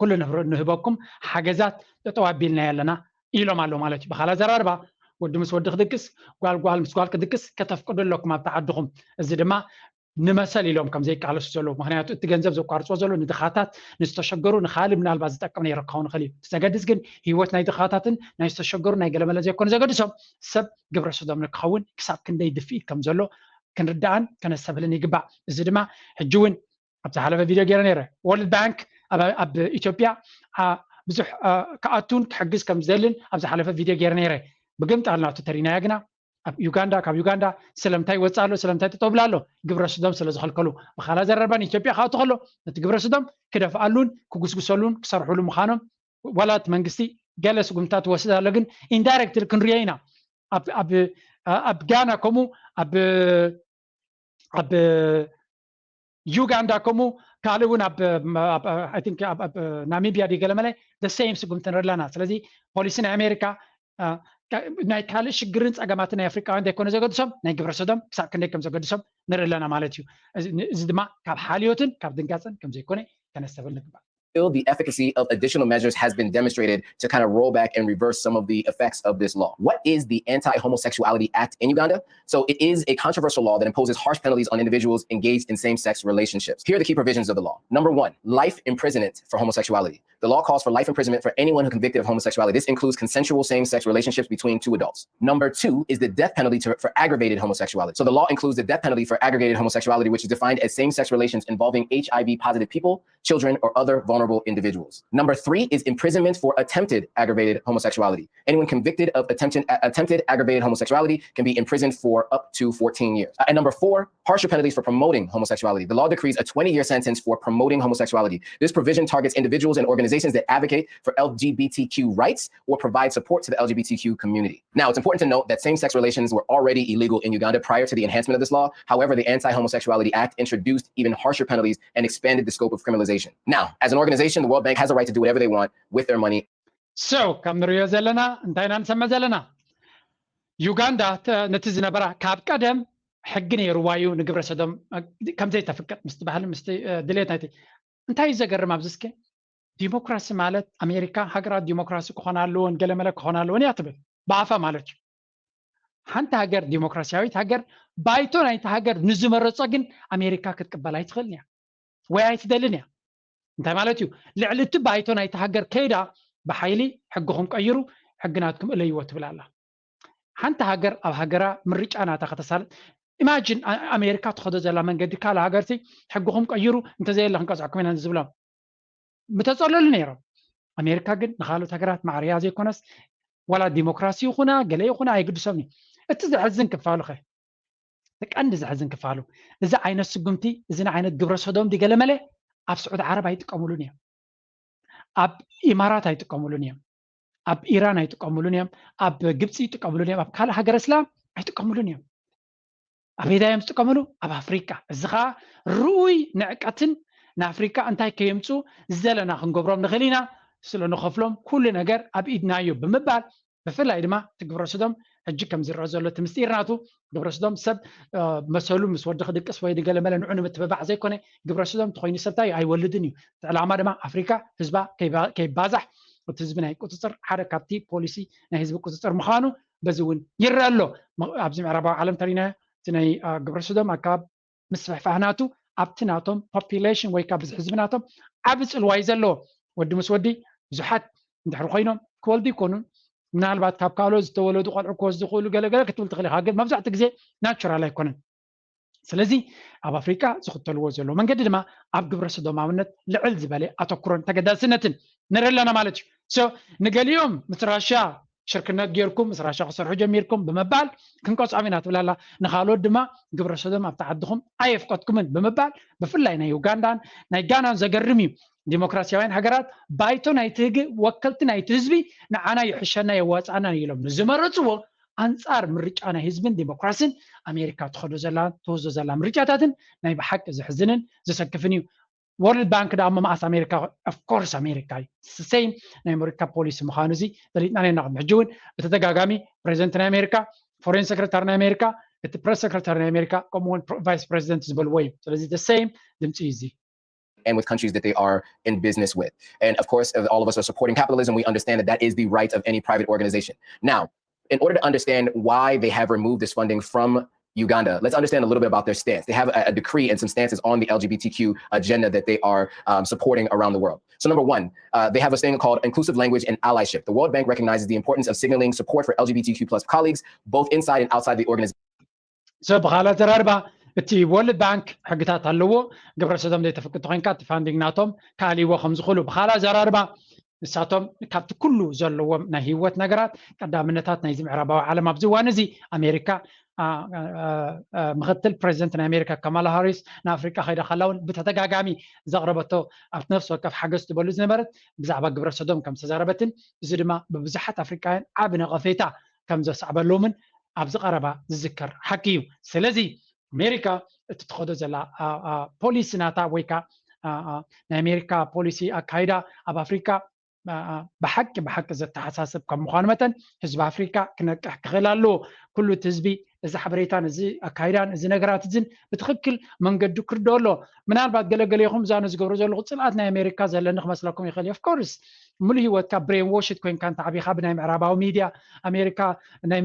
ኩሉ ንህበኩም ሓገዛት ጠጠው ኣቢልና ኣለና ኢሎም ኣሎ ማለት እዩ። ብካል ኣዘራርባ ወዲ ምስ ወዲ ክድቅስ፣ ጓል ጓል ምስ ጓል ክድቅስ ከተፍቅዱ ኣለኩም ኣብቲ ዓድኹም። እዚ ድማ ንመሰል ኢሎም ከም ዘይቃለሱ ዘለዉ። ምክንያቱ እቲ ገንዘብ ዘቋርፅዎ ዘሎ ንድኻታት፣ ንዝተሸገሩ፣ ንካልእ ምናልባት ዝጠቅም ነይሩ ክኸውን ይኽእል እዩ። ዘገድስ ግን ህይወት ናይ ድኻታትን ናይ ዝተሸገሩ ናይ ገለመለ ዘይኮነ ዘገድሶም ሰብ ግብረ ሰዶም ንክኸውን ክሳብ ክንደይ ድፍኢት ከም ዘሎ ክንርዳእን ከነስተብህልን ይግባእ። እዚ ድማ ሕጂ እውን ኣብ ዝሓለፈ ቪድዮ ገይረ ነይረ። ወርልድ ባንክ ኣብ ኢትዮጵያ ብዙሕ ክኣቱን ክሕግዝ ከም ዝደልን ኣብ ዝሓለፈ ቪድዮ ገይረ ነይረ። ብግምጣል ናቱ ተሪናያ ግና ኣብ ዩጋንዳ፣ ካብ ዩጋንዳ ስለምንታይ ይወፅእ ኣሎ፣ ስለምንታይ ጠጠው ብላ ኣሎ? ግብረ ስዶም ስለ ዝኸልከሉ። ብኻላ ዘረባ ንኢትዮጵያ ክኣቱ ከሎ ነቲ ግብረ ስዶም ክደፍኣሉን ክጉስጉሰሉን ክሰርሕሉ ምዃኖም ዋላ እቲ መንግስቲ ገለ ስጉምታት ትወስድ ኣሎ፣ ግን ኢንዳይሬክትሊ ክንሪኦ ኢና። ኣብ ጋና ከምኡ ኣብ ዩጋንዳ ከምኡ ካልእ እውን ኣብ ናሚቢያ ድገለመለ ሴም ስጉምቲ ንርኢ ኣለና። ስለዚ ፖሊሲ ናይ ኣሜሪካ ናይ ካልእ ሽግርን ፀገማትን ናይ ኣፍሪቃውያን ዘይኮነ ዘገድሶም ናይ ግብረ ሰዶም ክሳብ ክንደይ ከም ዘገድሶም ንርኢ ኣለና ማለት እዩ። እዚ ድማ ካብ ሓልዮትን ካብ ድንጋፀን ከም ዘይኮነ ከነስተብል ንግባእ። Still, the efficacy of additional measures has been demonstrated to kind of roll back and reverse some of the effects of this law. What is the Anti-Homosexuality Act in Uganda? So it is a controversial law that imposes harsh penalties on individuals engaged in same-sex relationships. Here are the key provisions of the law. Number one, life imprisonment for homosexuality. The law calls for life imprisonment for anyone who convicted of homosexuality. This includes consensual same-sex relationships between two adults. Number two is the death penalty to, for aggravated homosexuality. So the law includes the death penalty for aggravated homosexuality, which is defined as same-sex relations involving H I V positive people, children, or other vulnerable individuals. Number three is imprisonment for attempted aggravated homosexuality. Anyone convicted of attempted, attempted aggravated homosexuality can be imprisoned for up to fourteen years. And number four, harsher penalties for promoting homosexuality. The law decrees a twenty-year sentence for promoting homosexuality. This provision targets individuals and organizations that advocate for L G B T Q rights or provide support to the L G B T Q community. Now, it's important to note that same-sex relations were already illegal in Uganda prior to the enhancement of this law. However, the Anti-Homosexuality Act introduced even harsher penalties and expanded the scope of criminalization. Now, as an organization, the World Bank has a right to do whatever they want with their money. So, ከም ንሪኦ ዘለና እንታይ ኢና ንሰምዕ ዘለና? ዩጋንዳ ነቲ ዝነበራ ካብ ቀደም ሕጊ ነይርዋ እዩ ንግብረ ሰዶም ከምዘይተፍቅድ ምስቲ ባህሊ ምስቲ ድሌት ናይቲ። እንታይ እዩ ዘገርም ኣብዚ እስከ ዲሞክራሲ ማለት ኣሜሪካ ሃገራት ዲሞክራሲ ክኾና ኣለዎን ገለመለ ክኾና ኣለዎን እያ ትብል ብኣፋ ማለት እዩ። ሓንቲ ሃገር ዲሞክራሲያዊት ሃገር ባይቶ ናይቲ ሃገር ንዝመረጾ ግን ኣሜሪካ ክትቅበል ኣይትኽእልን እያ ወይ ኣይትደልን እያ። እንታይ ማለት እዩ? ልዕሊ እቲ ባይቶ ናይቲ ሃገር ከይዳ ብሓይሊ ሕግኹም ቀይሩ ሕጊ ናትኩም እለይዎ ትብል ኣላ። ሓንቲ ሃገር ኣብ ሃገራ ምርጫ ናታ ከተሳልጥ ኢማጂን ኣሜሪካ ትኸዶ ዘላ መንገዲ ካልእ ሃገርቲ ሕግኹም ቀይሩ እንተዘየለ ክንቀፅዐኩም ኢና ዝብሎም ምተፀለሉ ነይሮም። ኣሜሪካ ግን ንካልኦት ሃገራት ማዕርያ ዘይኮነስ ዋላ ዲሞክራሲ ይኹና ገለ ይኹና ኣይግድሶም እዩ። እቲ ዘሕዝን ክፋሉ ኸ እቲ ቀንዲ ዘሕዝን ክፋሉ እዚ ዓይነት ስጉምቲ እዚ ዓይነት ግብረ ሰዶም ድገለመለ ኣብ ስዑድ ዓረብ ኣይጥቀሙሉን እዮም። ኣብ ኢማራት ኣይጥቀሙሉን እዮም። ኣብ ኢራን ኣይጥቀሙሉን እዮም። ኣብ ግብፂ ይጥቀሙሉን እዮም። ኣብ ካልእ ሃገር እስላም ኣይጥቀሙሉን እዮም። ኣበይዳ እዮም ዝጥቀምሉ? ኣብ ኣፍሪቃ። እዚ ከዓ ርኡይ ንዕቀትን ንኣፍሪቃ እንታይ ከየምፁ ዘለና ክንገብሮም ንኽእል ኢና። ስለ ንኸፍሎም ኩሉ ነገር ኣብ ኢድና እዩ ብምባል ብፍላይ ድማ እቲ ግብረ ስዶም ሕጂ ከም ዝረአ ዘሎ እቲ ምስጢር ናቱ ግብረ ስዶም ሰብ መሰሉ ምስ ወዲ ክድቅስ ወይ ድገለመለ ንዑ ንምትብባዕ ዘይኮነ ግብረ ስዶም ተኮይኑ ሰብታይ ኣይወልድን እዩ። እቲ ዕላማ ድማ ኣፍሪካ ህዝባ ከይባዛሕ እቲ ህዝቢ ናይ ቁፅፅር ሓደ ካብቲ ፖሊሲ ናይ ህዝቢ ቁፅፅር ምዃኑ በዚ እውን ይረአ ኣሎ። ኣብዚ ምዕራባዊ ዓለም ተሪና እቲ ናይ ግብረ ስዶም ኣካባቢ ምስፍሕፋሕ ናቱ ኣብቲ ናቶም ፖፒሌሽን ወይ ካብ ብዝሒ ህዝቢ ናቶም ዓቢ ፅልዋ እዩ ዘለዎ። ወዲ ምስ ወዲ ብዙሓት እንድሕር ኮይኖም ክወልዱ ይኮኑን ምናልባት ካብ ካልኦት ዝተወለዱ ቆልዑ ክወስዱ ዝኽእሉ ገለገለ ክትብል ትኽእል ኢኻ። ግን መብዛሕትኡ ግዜ ናቹራል ኣይኮነን። ስለዚ ኣብ ኣፍሪቃ ዝኽተልዎ ዘለዉ መንገዲ ድማ ኣብ ግብረ ሰዶማውነት ልዕል ዝበለ ኣተኩሮን ተገዳስነትን ንርኢ ኣለና ማለት እዩ። ንገሊኦም ምስ ራሽያ ሽርክነት ጌርኩም ምስ ራሻ ክሰርሑ ጀሚርኩም ብምባል ክንቀፅዖም ኢና ትብል ኣላ። ንካልኦት ድማ ግብረ ሰዶም ኣብቲ ዓድኹም ኣየፍቀድኩምን ብምባል ብፍላይ ናይ ዩጋንዳን ናይ ጋናን ዘገርም እዩ። ዲሞክራሲያውያን ሃገራት ባይቶ ናይቲ ህግ ወከልቲ ናይቲ ህዝቢ ንዓና ይሕሸና የዋፅኣና ኢሎም ንዝመረፅዎ ኣንጻር ምርጫ ናይ ህዝብን ዲሞክራሲን ኣሜሪካ ትኸዶ ዘላ ትወስዶ ዘላ ምርጫታትን ናይ ብሓቂ ዘሕዝንን ዘሰክፍን እዩ። ወርልድ ባንክ ደኣ መዓስ ኣሜሪካ? ኦፍኮርስ ኣሜሪካ እዩ። ሰይም ናይ ኣሜሪካ ፖሊሲ ምዃኑ እዚ ፈሊጥና ኔና። ቅድሚ ሕጂ እውን ብተደጋጋሚ ፕሬዚደንት ናይ ኣሜሪካ፣ ፎሬን ሰክረታሪ ናይ ኣሜሪካ፣ እቲ ፕሬስ ሰክረታሪ ናይ ኣሜሪካ፣ ከምኡውን ቫይስ ፕሬዚደንት ዝበልዎ እዩ። ስለዚ ሰይም ድምፂ እዩ እዚ። and with countries that they are in business with. And of course, if all of us are supporting capitalism, we understand that that is the right of any private organization. Now, in order to understand why they have removed this funding from Uganda, let's understand a little bit about their stance. They have a, a decree and some stances on the L G B T Q agenda that they are um, supporting around the world. So, number one, uh, they have a thing called inclusive language and allyship. The World Bank recognizes the importance of signaling support for L G B T Q plus colleagues, both inside and outside the organization. ሰብ ብኻልእ ኣዘራርባ እቲ ወርልድ ባንክ ሕግታት ኣለዎ። ግብረ ሰዶም ዘይተፈቅድ ተኮይንካ እቲ ፋንዲንግ ናቶም ካልይዎ ከም ዝኽእሉ ብኻልእ ኣዘራርባ ንሳቶም ካብቲ ኩሉ ዘለዎም ናይ ህይወት ነገራት ቀዳምነታት ናይዚ ምዕራባዊ ዓለም ኣብዚ እዋን እዚ ኣሜሪካ ምክትል ፕሬዚደንት ናይ ኣሜሪካ ካማላ ሃሪስ ንኣፍሪቃ ከይዳ ከላ እውን ብተደጋጋሚ ዘቕረበቶ ኣብቲ ነፍሲ ወከፍ ሓገዝ ትበሉ ዝነበረት ብዛዕባ ግብረ ሰዶም ከም ዝተዛረበትን እዚ ድማ ብብዙሓት ኣፍሪቃውያን ዓቢ ነቐፌታ ከም ዘስዓበሎምን ኣብዚ ቀረባ ዝዝከር ሓቂ እዩ። ስለዚ ኣሜሪካ እቲ ትኸዶ ዘላ ፖሊሲ ናታ ወይ ከዓ ናይ ኣሜሪካ ፖሊሲ ኣካይዳ ኣብ ኣፍሪካ ብሓቂ ብሓቂ ዘተሓሳስብ ከም ምዃኑ መጠን ህዝቢ ኣፍሪካ ክነቅሕ ክኽእል ኣለዎ። ኩሉ እቲ ህዝቢ እዚ ሓበሬታን እዚ ኣካይዳን እዚ ነገራት እዝን ብትኽክል መንገዱ ክርድኦ ኣለዎ። ምናልባት ገለገሌኹም እዛ ነዚ ገብሮ ዘለኹ ፅልኣት ናይ ኣሜሪካ ዘለኒ ክመስለኩም ይኽእል እዩ። ኦፍኮርስ ሙሉ ህይወትካ ብሬን ዎሽድ ኮይንካ እንተዓቢኻ ብናይ ምዕራባዊ ሚድያ ኣሜሪካ ናይ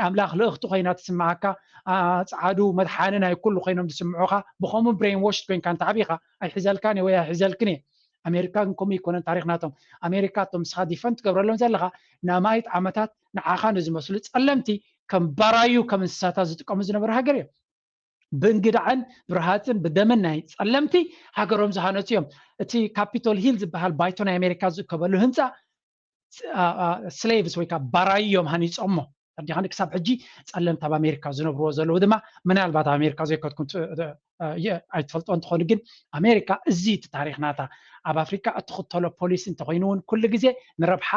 ኣምላኽ ልእኽቲ ኮይና ትስምዓካ፣ ፀዓዱ መድሓኒ ናይ ኩሉ ኮይኖም ዝስምዑኻ፣ ብኸምኡ ብሬን ዎሽድ ኮይንካ እንተዓቢኻ ኣይሕዘልካን ወይ ኣይሕዘልክን እየ። ኣሜሪካ ግን ከምኡ ይኮነን ታሪክ ናቶም። ኣሜሪካ እቶም ንስኻ ዲፈንድ ትገብረሎም ዘለኻ ንኣማኢት ዓመታት ንዓኻ ንዝመስሉ ፀለምቲ ከም ባራዩ ከም እንስሳታት ዝጥቀሙ ዝነበሩ ሃገር እዮም። ብእንግዳዕን ብረሃፅን ብደምን ናይ ፀለምቲ ሃገሮም ዝሃነፁ እዮም። እቲ ካፒቶል ሂል ዝበሃል ባይቶ ናይ ኣሜሪካ ዝእከበሉ ህንፃ ስሌቭስ ወይ ከዓ ባራዩ እዮም ሃኒፆሞ። ተረዲኻኒ? ክሳብ ሕጂ ፀለምቲ ኣብ ኣሜሪካ ዝነብርዎ ዘለዉ ድማ ምናልባት ኣብ ኣሜሪካ ዘይከድኩም ኣይትፈልጦ እንትኾኑ ግን ኣሜሪካ እዚ እቲ ታሪክ ናታ ኣብ ኣፍሪካ እትኽተሎ ፖሊሲ እንተኮይኑ እውን ኩሉ ግዜ ንረብሓ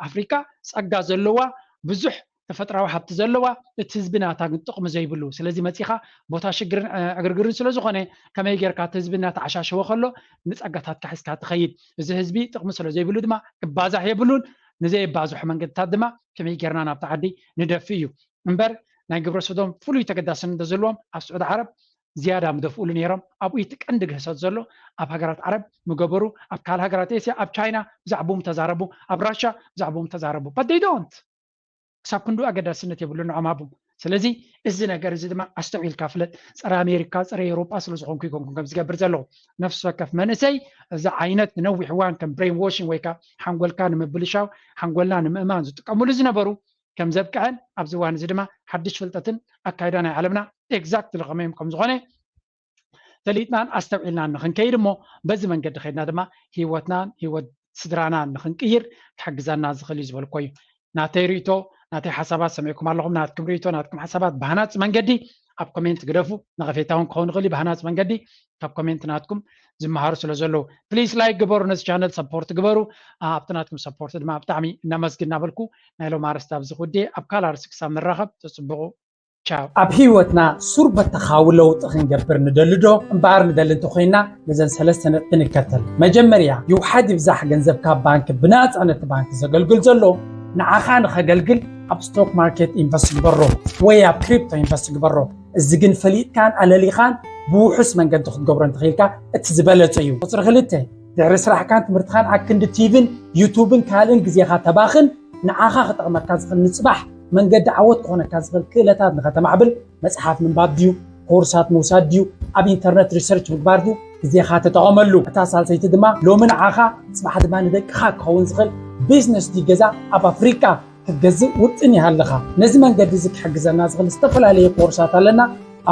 ኣፍሪካ ፀጋ ዘለዋ ብዙሕ ተፈጥራዊ ሃብቲ ዘለዋ እቲ ህዝቢ ናታ ግን ጥቕሚ ዘይብሉ ስለዚ መፂኻ ቦታ ሽግርን ዕግርግርን ስለዝኾነ ከመይ ጌርካ እቲ ህዝቢ እናተዓሻሸወ ከሎ ንፀጋታትካ ሒዝካ ትኸይድ እዚ ህዝቢ ጥቕሚ ስለዘይብሉ ድማ ክባዛሕ የብሉን ንዘየባዝሑ መንገድታት ድማ ከመይ ጌርና ናብቲ ዓዲ ንደፊ እዩ እምበር ናይ ግብረ ሰዶም ፍሉይ ተገዳስነት ዘለዎም ኣብ ስዑድ ዓረብ ዝያዳ ምደፍኡሉ ነይሮም ኣብኡ እቲ ቀንዲ ግህሰት ዘሎ ኣብ ሃገራት ዓረብ ምገበሩ ኣብ ካልእ ሃገራት ኤስያ ኣብ ቻይና ብዛዕባኦም ተዛረቡ ኣብ ራሻ ብዛዕባኦም ተዛረቡ but they don't ክሳብ ክንዱ ኣገዳስነት የብሉ ንዖም ኣብኡ ስለዚ እዚ ነገር እዚ ድማ ኣስተውዒልካ ፍለጥ ፀረ ኣሜሪካ ፀረ ኤውሮጳ ስለ ዝኾንኩ ይኮንኩ ከም ዝገብር ዘለኹ ነፍሲ ወከፍ መንእሰይ እዚ ዓይነት ንነዊሕ እዋን ከም ብሬን ዎሽን ወይ ከዓ ሓንጎልካ ንምብልሻው ሓንጎልና ንምእማን ዝጥቀምሉ ዝነበሩ ከም ዘብቅዐን ኣብዚ እዋን እዚ ድማ ሓድሽ ፍልጠትን ኣካይዳ ናይ ዓለምና ኤግዛክትሊ ከመዮም ከም ዝኾነ ፈሊጥናን ኣስተውዒልናን ንክንከይድ እሞ በዚ መንገዲ ከይድና ድማ ህይወትናን ህይወት ስድራናን ንክንቅይር ክሕግዘና ዝኽእል እዩ ዝበልኮ እዩ ናተይ ርእቶ ናተይ ሓሳባት ሰሚዕኩም ኣለኹም ናትኩም ርእቶ ናትኩም ሓሳባት ብሃናፂ መንገዲ ኣብ ኮሜንት ግደፉ ነቐፌታ እውን ክኸውን ይኽእል እዩ ብሃናፂ መንገዲ ካብ ኮሜንት ናትኩም ዝመሃሩ ስለ ዘለዉ ፕሊስ ላይክ ግበሩ ነዚ ቻነል ሰፖርት ግበሩ ኣብቲ ናትኩም ሰፖርት ድማ ብጣዕሚ እናመስግን እናበልኩ ናይ ሎም ኣርስቲ ኣብዚ ክውዴ ኣብ ካልእ ኣርስቲ ክሳብ ንራኸብ ተፅብቑ ቻው ኣብ ህይወትና ሱር በተኻዊ ለውጢ ክንገብር ንደሊ ዶ እምበኣር ንደሊ እንተኮይና ነዘን ሰለስተ ነጥቢ ንከተል መጀመርያ ይውሓድ ይብዛሕ ገንዘብካ ባንክ ብናፃ ነቲ ባንክ ዘገልግል ዘሎ ንዓኻ ንኸገልግል ኣብ ስቶክ ማርኬት ኢንቨስት ግበሮ ወይ ኣብ ክሪፕቶ ኢንቨስት ግበሮ እዚ ግን ፈሊጥካን ኣለሊኻን ብውሑስ መንገዲ ክትገብሮ እንተኽኢልካ እቲ ዝበለፀ እዩ ቁፅሪ ክልተ ድሕሪ ስራሕካን ትምህርትኻን ኣክንዲ ቲቪን ዩቱብን ካልእን ግዜኻ ተባኽን ንዓኻ ክጠቕመካ ዝኽእል ንፅባሕ መንገዲ ዓወት ክኾነካ ዝኽእል ክእለታት ንኸተማዕብል መፅሓፍ ምንባብ ድዩ ኮርሳት ምውሳድ ድዩ ኣብ ኢንተርነት ሪሰርች ምግባር ድዩ ግዜኻ ተጠቐመሉ እታ ሳልሰይቲ ድማ ሎሚ ንዓኻ ፅባሕ ድማ ንደቅኻ ክኸውን ዝኽእል ቢዝነስ ድዩ ገዛ ኣብ ኣፍሪቃ ክትገዝእ ውጥን ይሃለኻ ነዚ መንገዲ እዚ ክሕግዘና ዝኽእል ዝተፈላለየ ኮርሳት ኣለና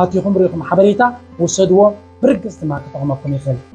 ኣቲኹም ርኢኹም ሓበሬታ ውሰድዎ ብርግፅ ድማ ክጠቕመኩም ይኽእል